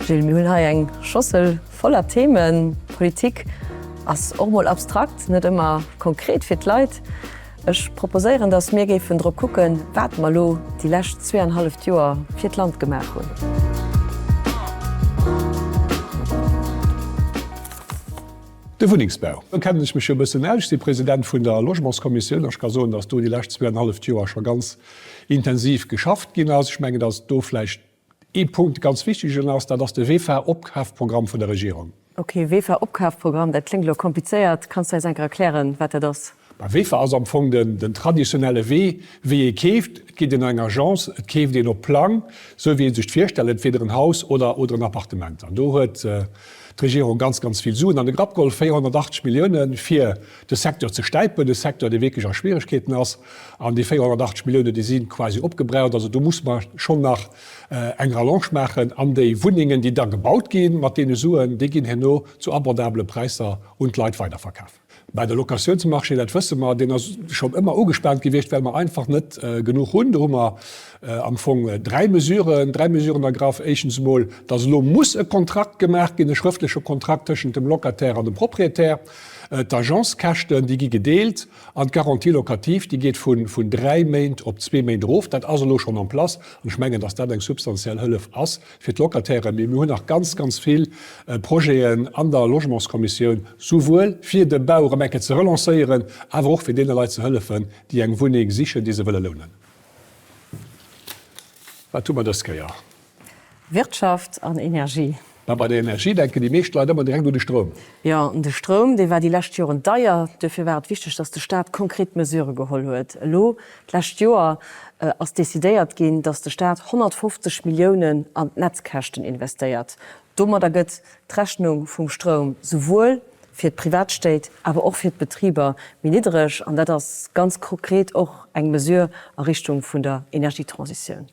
Gilles, mir hunn hei eng Schossel voller Themen. Politik ass och mol abstrakt, net ëmmer konkret fir d'Leit. Ech proposéieren, datt mir géifen drop kucken, wat mer elo déi lescht zweeanhalleft Joer fir d'Land gemaach hunn. De Wunnengsbau, do kennen ech mech jo e bëssen aus. Ech si President vun der Logementskommissioun a ech ka soen, datt do déi lescht zweeanhalleft Joer scho ganz intensiv geschafft ginn ass. Ech mengen, datt do vläicht ee Punkt ganz wichtegen ass, dat ass de VEFA-Opkafprogramm vun der Regierung. Ok, VEFA-Opkafprogramm, dat kléngt elo komplizéiert. Kanns du eis eng Kéier erklären, wat dat ass? Bah, VEFA ass am Fong den traditionelle Wee, wéi ee keeft. Et geet een an eng Agence, et keeft een op Plang, esou wéi ee sech d'virstellt, entweder en Haus oder oder en Appartement. An do huet d'Regierung ganz, ganz vill Suen an de Grapp geholl, 480 Milliounen, fir de Secteur ze stäipen, e Secteur, dee wierklech a Schwieregkeeten ass. An déi 480 Milliounen, déi si quasi opgebraucht. Also do muss mer schonn nach eng Rallonge maachen. An déi Wunnengen, déi da gebaut gi mat deene Suen, déi ginn herno zu abordabele Präisser un d'Leit weiderverkaf. Mä de Locatiounsmarché, dat wësse mer, deen ass schonn ëmmer ugespaant gewiescht, well mer einfach net genuch hunn. Do hu mer am Fong dräi Mesuren, dräi Mesuren ergraff. Éischtens emol, dass elo muss e Kontrakt gemaach ginn, e schrëftleche Kontrakt tëschent dem Locataire an dem Propriétaire. D'Agencekäschten, déi gi gedeelt an d'Garantie locative, déi geet vun dräi Méint op zwee Méint erof. Dat ass elo schonn en place an ech mengen, dass dat eng substantiell Hëllef ass fir d'Locatairen. Mee mir hunn nach ganz, ganz vill Projeten an der Logementskommissioun, souwuel fir de Bau erëm eng Kéier ze relancéieren, awer och fir deene Leit ze hëllefen, déi eng Wunneng sichen, déi se wëlle lounen. Wat hu mer dës Kéier? Wirtschaft an Energie. Mä bei der Energie denken déi meescht Leit ëmmer direkt un de Stroum. Jo, de Stroum, dee war déi lescht Joren deier. Duerfir war et wichteg, dass de Staat konkret Mesurë geholl huet. Elo, d'lescht Joer, ass decidéiert ginn, dass de Staat 150 Milliounen an d'Netzkäschten investéiert. Domadder gëtt d'Rechnung vum Stroum souwuel fir d'Privatstéit, awer och fir d'Betriber méi niddereg. An dat ass ganz konkret och eng Mesure a Richtung vun der Energietransitioun.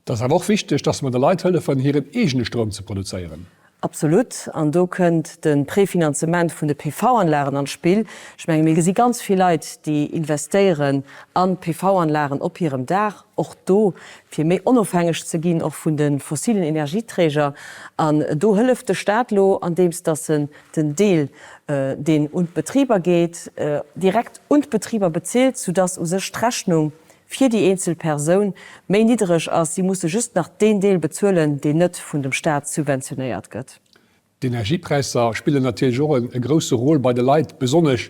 Et ass awer och wichteg, dass mer de Leit hëllefen, hiren eegene Stroum ze produzéieren. Absolut. An do kënnt de Prefinanzement vun de PV-Anlagen an d'Spill. Ech menge mir gesi ganz vill Leit, déi investéieren a PV-Anlagen op hirem Daach, och do fir méi onofhängeg ze ginn, och vun de fossilen Energieträger. An do hëlleft de Stat elo, andeems dass en den Deel, deen un d'Betriber geet, direkt un d'Betriber bezilt, soudass u sech d'Rechnung fir déi eenzel Persoun méi niddereg ass, si musse just nach deen Deel bezuelen, deen net vun dem Staat subventionéiert gëtt. D'Energiepräisser spillen natierlech och e grousse Rôle bei de Leit, besonnesch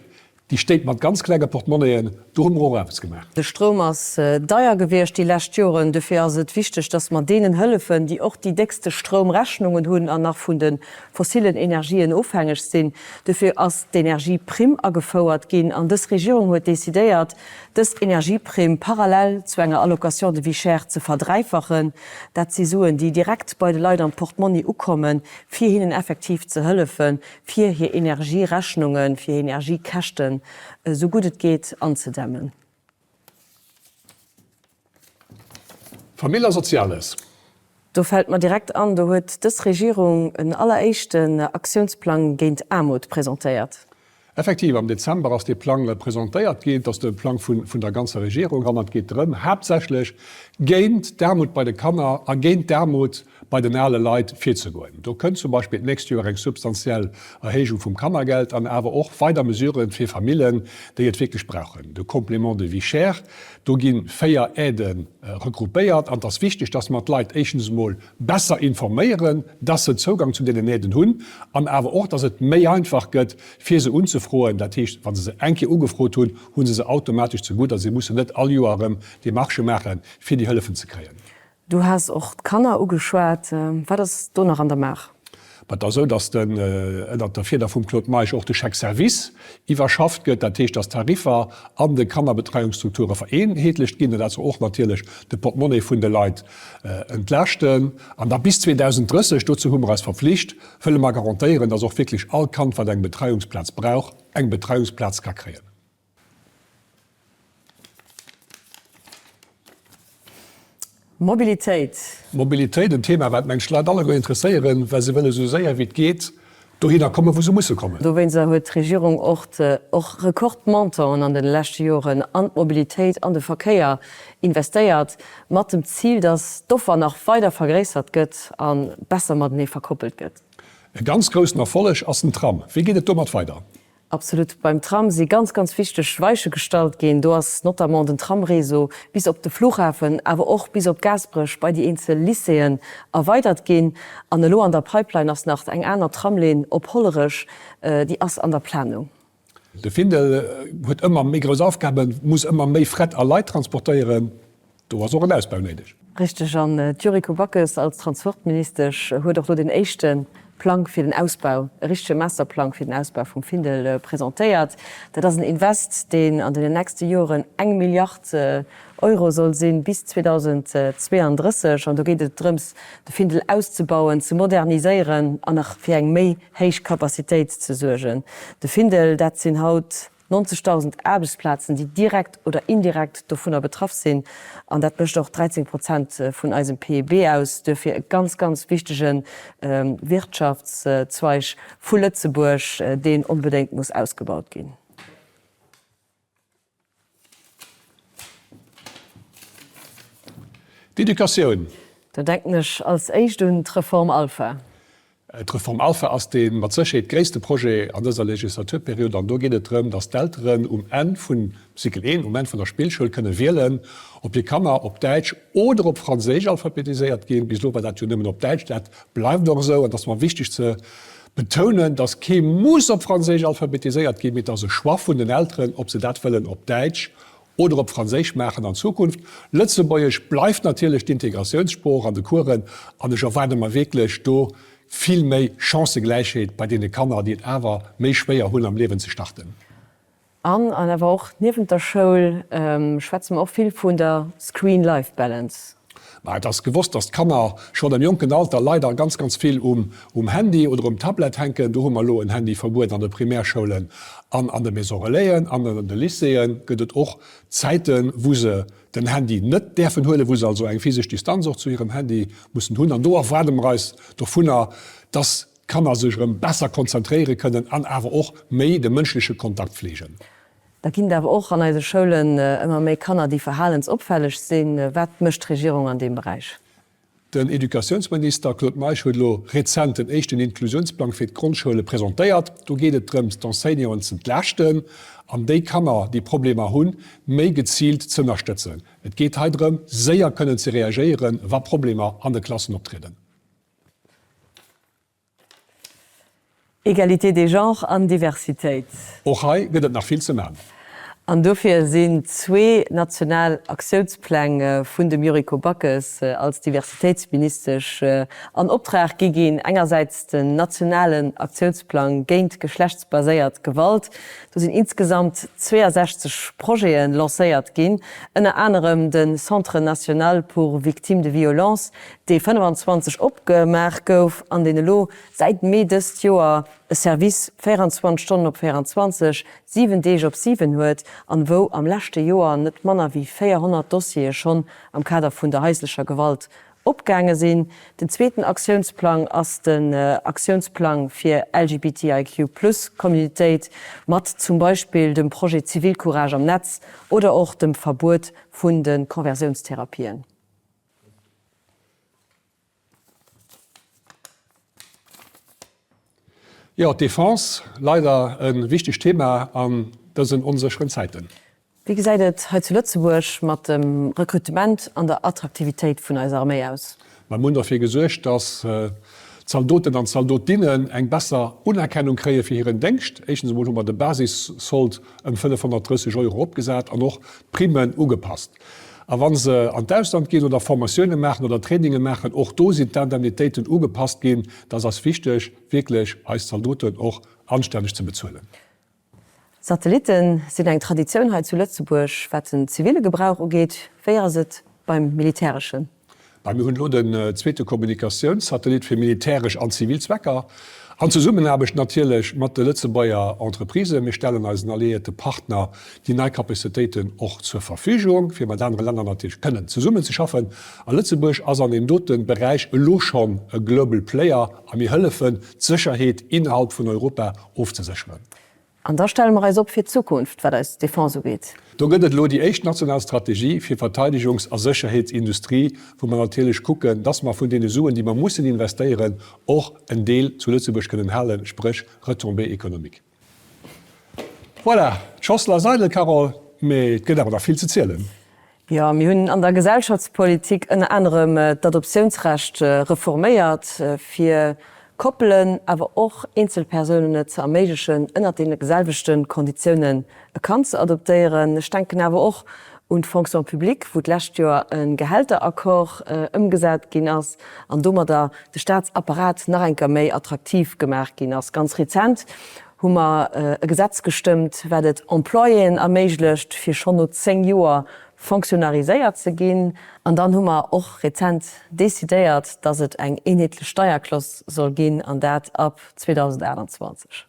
déi Stéit mat ganz klenge Portmonnaiën. Do hu mer och eppes gemaach. De Stroum ass deier gewiescht déi lescht Joren. Dofir ass et wichteg, dass mer deenen hëllefen, déi och déi déckste Stroumrechnungen hunn an nach vun de fossillen Energien ofhängeg sinn. Dofir ass d'Energieprimm agefouert ginn an dës Regierung huet decidéiert, dës Energieprimm parallel zu enger Allocation de vie chère ze verdräifachen. Dat si Suen, déi direkt bei de Leit am Portmonni ukommen, fir hinnen effektiv ze hëllefen, fir hir Energierechnungen, fir hir Energiekäschten esou gutt et geet anzedämmen. Famill a Soziales. Do fält mer direkt an, do huet dës Regierung en alleréischten Aktiounsplang géint Aarmut presentéiert. Effektiv, am Dezember ass dee Plang presentéiert ginn. Et ass de Plang vun der ganzer Regierung an et geet drëm, haaptsächlech géint d'Aarmut bei de Kanner a géint d'Aarmut bei den ale Leit virzegoen. Do kënnt zum Beispill d'nächst Joer eng substantiell Erhéijung vum Kannergeld an awer och weider Mesuren fir Famillen, déi et wierklech brauchen. De Complément de vie chère, do gi 4 Aidë regroupéiert an et ass wichteg, dass mer d'Leit éischtens emol besser informéieren, dass se Zougang zu deenen Aiden hunn an awer och, dass et méi einfach gëtt, fir se unzefroen. Dat heescht, wa se se eng Kéier ugefrot hunn, hu se se automatesch zegutt a se mussen net all Joer erëm Demarchë maachen, fir déi Hëllefen ze kréien. Du has och d'Kanner ugeschwat. Wat ass do nach an der Maach? Ma et ass esou, datt den, ënnert der Fieder vum Claude Meisch och de Chèque service iwwerschafft gëtt. Dat heescht, datt d'Tariffer an de Kannerbetreiungsstrukture vereenheetlecht ginn. An dat soll och natierlech de Portemonnaie vun de Leit entlaaschten. An da bis 2030, dozou hu mer eis verpflicht, wëlle mer garantéieren, datt och wierklech all Kand, wat eng Betreiungsplaz brauch, eng Betreiungsplaz ka kréien. Mobilitéit. Mobilitéit, en Thema, wat mengt d'Leit alleguer interesséieren, well se wëlle sou séier wéi et geet. Dohinner kommen, wou se musse kommen. Dowéinster huet d'Regierung och och Rekordmontanten an de leschte Joren an d'Mobilitéit, an de Verkéier investéiert, mat dem Zil, datt d'Offer nach weider vergréissert gëtt a besser matenee verkoppelt gëtt. E ganz groussen Erfolleg ass den Tram. Wéi geet et domat weider? Absolut. Beim Tram si ganz, ganz wichteg Weiche gestallt ginn. Do ass notamment den Tramréseau bis op de Flughafen, awer och bis op Gaasperech bei déi eenzel Lycéeën erweidert ginn. An elo an der Pipeline ass nach eng aner Tramlinn op Hollerech, déi ass an der Planung. De Findel huet ëmmer méi grouss Aufgaben, muss ëmmer méi Fret a Leit transportéieren. Do ass och en Ausbau néideg. Richteg. An d'Yuriko Backes als Transportministesch huet och elo den éischte Plang fir den Ausbau, e richtege Masterplang fir den Ausbau vum Findel presentéiert. Dat ass en Invest, deen an den nächste Joren eng Milliard Euro soll sinn, bis 2032. An do geet et drëms, de Findel auszebauen, ze moderniséieren an nach fir eng méi héich Capacitéit ze suergen. De Findel, dat sinn haut 90.000 Aarbechtsplazen, déi direkt oder indirekt dovunner betraff sinn, an dat mécht och 13 Prozent vun eisem PIB aus. Duerfir e ganz, ganz wichtege Wirtschaftszweig vu Lëtzebuerg, deen onbedéngt muss ausgebaut ginn. D'Educatioun. Do denken ech als éischt un d'Reform Alpha. D'Reform Alpha ass dee mat Sécherheet gréisste Projet an dëser Legislaturperiod. An do geet et drëm, datt d'Elteren um Enn vun Cycle I, um Enn vun der Spillschoul kënne wielen, ob hir Kanner op Däitsch oder op Franséisch alphabetiséiert ginn. Bis elo war dat jo nëmmen op Däitsch. Dat bleift och esou. An et ass mer wichteg ze betounen, datt kee muss op Franséisch alphabetiséiert ginn, mee et ass e Choix vun den Elteren, ob se dat wëllen op Däitsch oder op Franséisch maachen an Zukunft. Lëtzebuergesch bleift natierlech d'Integratiounssprooch an de Coursen an ech erwaarde mer wierklech do vill méi Chancëgläichheet bei deene Kanner, déi et awer méi schwéier hunn am Liewen ze starten. An awer och niewent der Schoul schwätze mer och vill vun der Screen-Life-Balance. Ma et ass gewosst, dass d'Kanner schonn am jonken Alter leider ganz, ganz vill um Handy oder um Tablet hänken. Do hu mer elo en Handyverbuet an de Primärschoulen an an de Maison Relaisen. An an de Lycéeë gëtt et och Zäiten, wou se den Handy net däerfen huelen, wou se also eng physesch Distanz och zu hirem Handy mussen hunn. An do erwaarde mer eis dovunner, dass d'Kanner sech erëm besser konzentréiere kënnen an awer och méi de mënschleche Kontakt fleegen. Da ginn et awer och an eise Schoulen ëmmer méi Kanner, déi verhalensopfälleg sinn. Wat mécht d'Regierung an deem Beräich? Den Educatiounsminister Claude Meisch huet elo rezent den éischten Inklusiounsplang fir d'Grondschoule presentéiert. Do geet et drëms, d'Enseignanten z'entlaaschten an déi Kanner, déi Problemer hunn, méi geziilt z'ënnerstëtzen. Et geet hei drëm, séier kënnen ze reagéieren, wa Problemer an de Klassen optrieden. Égalité des genres an Diversitéit. Och hei gëtt et nach vill ze man. An dofir sinn zwee national Aktiounspläng vun dem Yuriko Backes als Diversitéitsministesch an Optrag gi ginn, engersäits den nationalen Aktiounsplang géint geschlechtsbaséiert Gewalt, do sinn insgesamt 62 Projete lancéiert ginn, ënner anerem de Centre national pour victimes de violences, dee 25 opgemaach gouf an deen elo säit Mee dëst Joer e Service 24 Stonnen op 24, 7 Deeg op 7 huet an wou am leschte Joer net manner wéi 400 Dossiere schonn am Kader vun der haislecher Gewalt opgaange sinn. Den zweeten Aktiounsplang ass den Aktiounsplang fir LGBTIQ plus Communitéit mat zum Beispill dem Projet Zivilcourage am Netz oder och dem Verbuet vun de Conversiounstherapien. Jo, d'Defense, leider e wichtegt Thema an dësen onsécheren Zäiten. Wéi gesäit et hei zu Lëtzebuerg mat dem Rekrutement an der Attraktivitéit vun eiser Arméi aus? Mer hunn derfir gesuergt, dass d'Zaldoten an d'Zaldotinnen eng besser Unerkennung kréie fir hiren Déngscht. Éischtens emol hu mer de Basissold ëm 530 Euro eropgesat an och d'Primmen ugepasst. A wa se an d'Ausland ginn oder Formatioune maachen oder Traininge maachen, och do sinn d'Indemnitéiten ugepasst ginn. Dass ass wichteg, wierklech eis Zaldoten och anstänneg ze bezuelen. Satellitte sinn eng Traditioun hei zu Lëtzebuerg, wat den ziville Gebrauch ugeet. Wéi ass et beim militäreschen? Mä mir hunn elo den zweete Kommunikatiounssatellit fir militäresch an zivil Zwecker. An Zesummenaarbecht natierlech mat de Lëtzebuerger Entreprisen. Mir stellen eisen alliéierte Partner déi nei Capacitéiten och zur Verfügung, fir mat anere Länner natierlech kënnen zesummenzeschaffen. A Lëtzebuerg ass an deem dote Beräich elo schonn e Global Player a mir hëllefen, d'Sécherheet innerhalb vun Europa ofzesécheren. An da stelle mer eis op fir d'Zukunft, wat eis Defense ugeet. Do gëtt et elo déi éischt national Strategie fir Verteidegungs a Sécherheetsindustrie, wou mer natierlech kucken, dass mer vun deene Suen, déi mer mussen investéieren, och en Deel zu Lëtzebuerg kënnen halen, spréch Retombées économiques. Voilà, d'Schossel ass eidel, Carole, mee et gëtt awer nach vill ze zielen. Jo, mir hunn an der Gesellschaftspolitik ënner anerem d'Adoptiounsrecht reforméiert, fir Koppelen, awer och Eenzelpersounen et ze erméiglechen, ënnert deene selwechte Konditiounen e Kand ze adoptéieren. Ech denken awer och un d'Fonction publique, wou d'lescht Joer e Gehälteraccord ëmgesat ginn ass an domadder de Staatsapparat nach eng Kéier méi attraktiv gemaach ginn ass. Ganz rezent hu mer e Gesetz gestëmmt, wat et Employéen erméiglecht, fir schonn no 10 Joer fonctionnariséiert ze ginn. An dann hu mer och rezent decidéiert, dass et eng eenheetlech Steierklass soll ginn, an dat ab 2028.